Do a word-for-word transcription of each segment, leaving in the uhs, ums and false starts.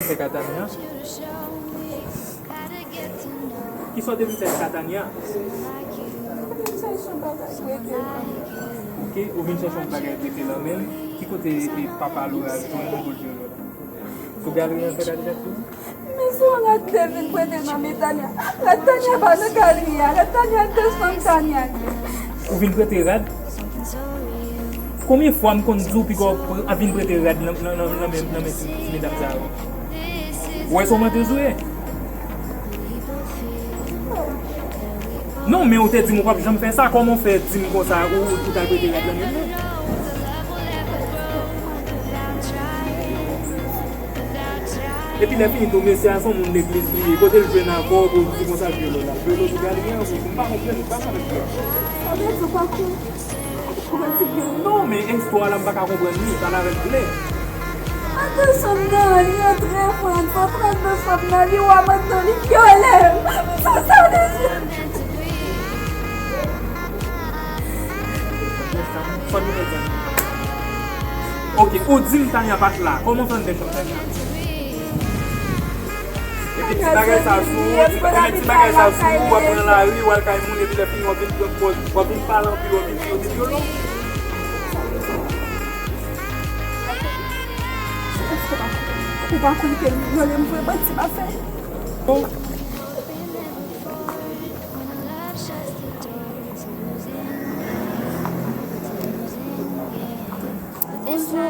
Fè Catania? Kisa w te vin fè Catania? Mwen vin chèche yon bagay rete nan. Ok, ou vin chèche yon bagay rete nan men l. Ki kote e papa Laura jwenn yon boul vyolo la? Sou galri an fè Catania tou? Men se yon rad te vin prete nan men Tania. Rad Tania pa nan galri a. Rad Tanya desann Tanya. Ou vin prete rad? Konbyen fwa m konn di w piga w vin prete rad nan, nan, nan, nan men, nan men ti, ti medam sa yo? Ou wè se yon mantèz ou ye? Non, men ou te di m ou p ap janm fè sa. Kòman w fè di m konsa ou, ou t al prete rad nan men mwen? Epi lè fini tou, mesye a se yon moun legliz li ye. Kote l jwenn avè w pou l di konsa vyolo la? Vyolo sou galri an, wi. M pa konprann, m pa konprann. Sa vle di w pa konn, ou pa ti vyolo? Non, men istwa la, m pa ka konprann li. Pale avè l klè. Atansyon nan, li antre pran, pran, pran nan fanm nan, li wè mantèz li vyole. Sa, sa vle di. Fò nou mete. Ok, ou di m Tanya pa t la. Kòman fè n defann Tanya? Epi ti bagay sa sou ou, ti, epi ti bagay sa sou ou, w ap pran lari, w al kay moun, epi lè fini, w ap vin pran pòz, w ap vin pale anpil, w ap vin di yo te vyolo. Ou pa konn ke m vyole m vre, banti pa fè. Bonjou,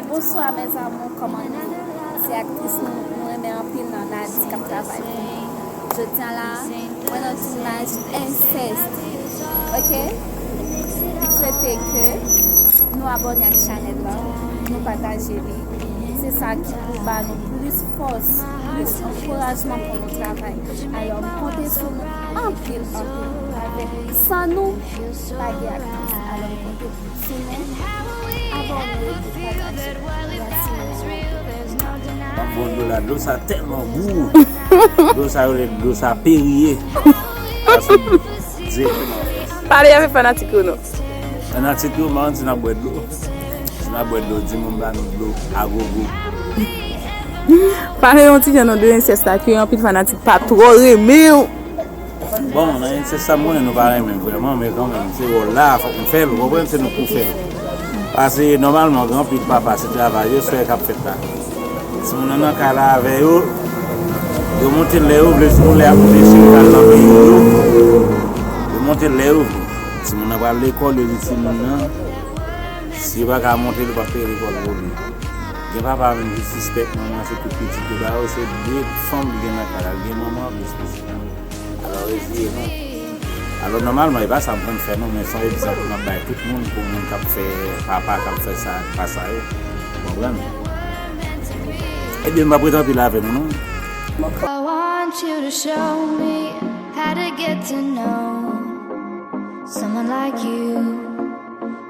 bonswa mes amours, kòman nou ye? Se aktris nou, nou renmen anpil nan Nadi k ap travay pou nou. Jodi a la, mwen nan tounaj Inceste. Ok? M swete ke nou abòne ak chanèl la, nou pataje li. Se sa ki pou ba nou plis fòs, plis ankourajman pou nou travay. Alò, m konte sou nou anpil, anpil. Avèk, san nou, pa gen aktris. Alò, m konte sou nou. Abòne, pataje. Mèsi. Ban m bon dlo la, dlo sa tèlman gou. Dlo sa yo rele dlo sa Perrier. Sa se direkteman. Pale avèk fanatik yo non. Fanatik yo, m pa konn si n ap bwè dlo. Si n ap bwè dlo, di moun ba nou dlo agogo. Pale yon ti jan non de Inceste la, ke anpil fanatik pa twò renmen w. Bon, nan Inceste sa, mwen, nou pa renmen m vrèman, men kanmenm, se wòl la, fòk m fè l, ou konprann, se nou k pou fè l. Paske, nòmalman, gen anpil papa, se travay yo, se sa k ap fèt la. Timoun nan nan kay la avè yo, yo monte l lè yo vle, sinon lè y ap monte chita l nan peyi yo, yo monte l lè yo vle. Timoun nan pral lekòl, yo di timoun nan, si yo pa ka monte l, yo p ap peye lekòl pou li. Gen papa menm ki sispèk manman se tout pitit yo ba yo, se de fanm li gen nan kay la, li gen manman an plis pitit. Alò, reziye nou. Alò, nòmalman, e pa sa m konn fè non, men se yon egzanp m ap bay tout moun, pou moun k ap fè papa, k ap fè sa, pa sa yo. Ou konprann? Ebyen, m p ap rete anpil avè nou non. I want you to show me how to get to know someone like you,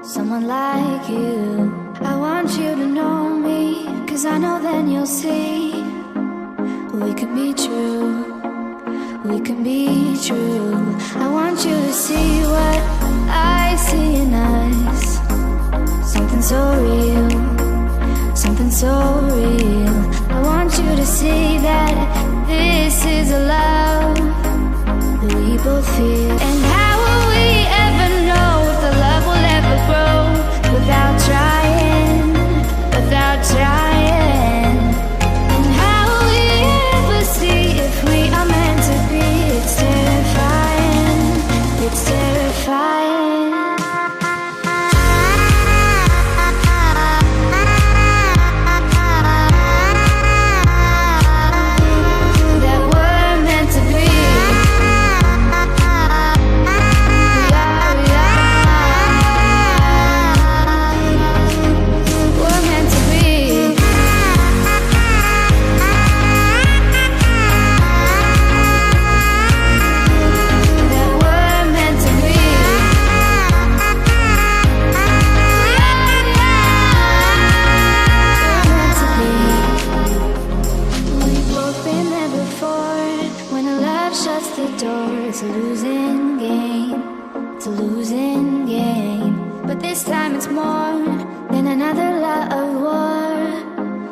someone like you. I want you to know me, 'cause I know then you'll see we could be true, we can be true. I want you to see what I see in us. Something so real, something so real. I want you to see that this is a love that we both feel. And how will we ever know if the love will ever grow without trying, without trying? And how will we ever see if we are meant to be? It's terrifying, it's terrifying. That we're meant to be. We are, we are. We're meant to be. That we're meant to be. We're meant to be. We've both been there before. When love shuts the door, it's a losing game. It's a losing game. But this time it's more than another love war.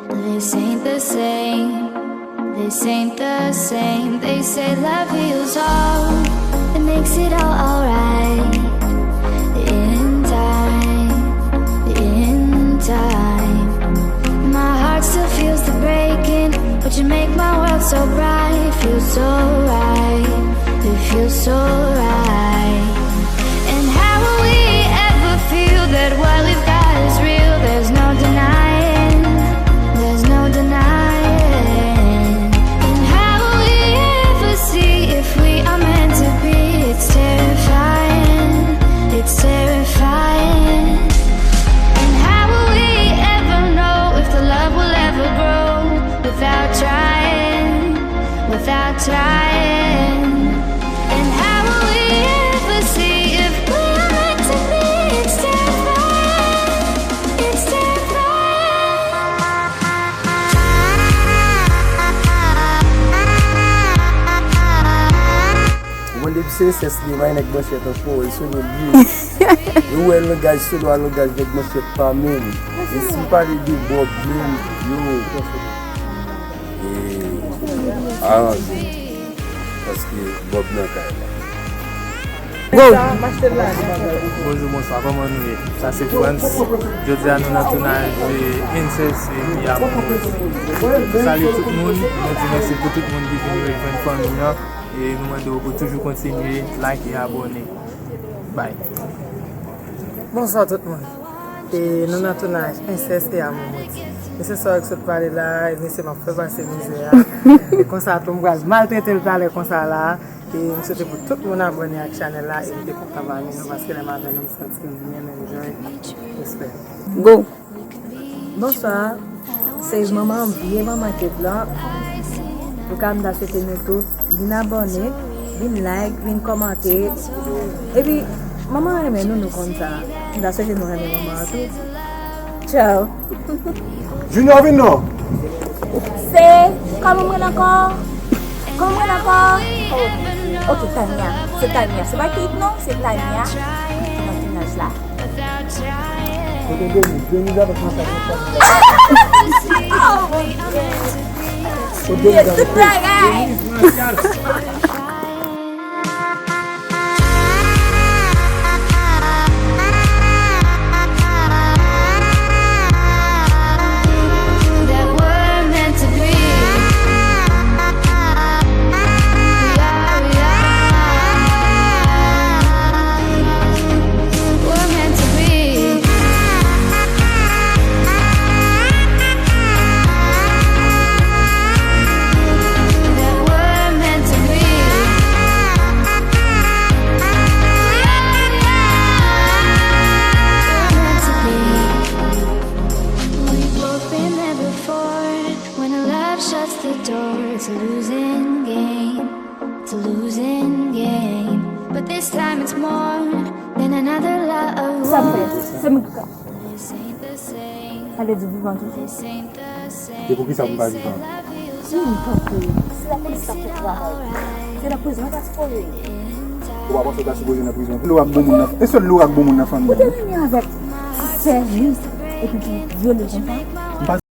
This ain't the same. This ain't the same. They say love heals all. It makes it all alright. In time, in time. My heart still feels the breaking, but you make my world so bright. Feels so right. It feels so right. And how will we ever feel that what we've got is real? There's no denying, there's no denying. And how will we ever see if we are meant to be? It's terrifying, it's terrifying. And how will we ever know if the love will ever grow without trying, without trying? And how will we ever see if we are meant to be? It's terrifying, it's terrifying. Ou konn depi se sès li, pa gen nèg manchèt ankò, e solo li ye. E ou wè langaj solo a langaj nèg manchèt pa menm. E si m pale de Bob menm, yo, e, aranje. Paske Bob nan kay la. Go! Bonjou, bonswa, kòman nou ye? Sa se Frantz. Jodi a nou nan tounaj de Princess epi Amon. Salye tout moun, nou di mèsi pou tout moun ki vin rejwenn fanmi an. E nou mande w pou toujou kontinye like e abòne. Bye. Bonswa tout moun. E nou nan tounaj Princess e Amon Modi. Mesye sa w k sot pale la, e mesye m ap fè pase mizè a. E konsa tou m pral maltrete l talè konsa la. E m swete pou tout moun abòne ak chanèl la e m te kontan pami nou paske lè m avè nou m santi m byen, m enjoy. Respè. Go! Bonswa. Se manman, vye manman Kate lan. Antouka, m ta swete nou tout vin abòne, vin like, vin kòmante. Epi, manman renmen nou, nou konn sa. M ta swete nou renmen manman an tou. Tchao. Junior, vin non. Se, kòman m rele ankò? Kòman m rele ankò? Oh, ok, Tania. Se Tania. Se pa Kate non, se Tania. Ki nan tounaj la. Kote Deniz? Deniz avèk Masak nan sa. Oh, mon Dieu. Kote Deniz avèk Masak? When love shuts the door, it's a losing game. It's a losing game. But this time it's more than another love. Sa m fè? Se m ki ka. Sa vle di vivan toujou? Se poukisa pou m pa vivan? Si m tankou, si lapolis t ap fè travay, se nan prizon l ta sipoze ye. Ou pa panse w ta sipoze nan prizon? Lora k bon moun nan, e sèl Lora k bon moun nan fanmi an. Ou te renmen avèk sè Liz epi pou vyole l konsa?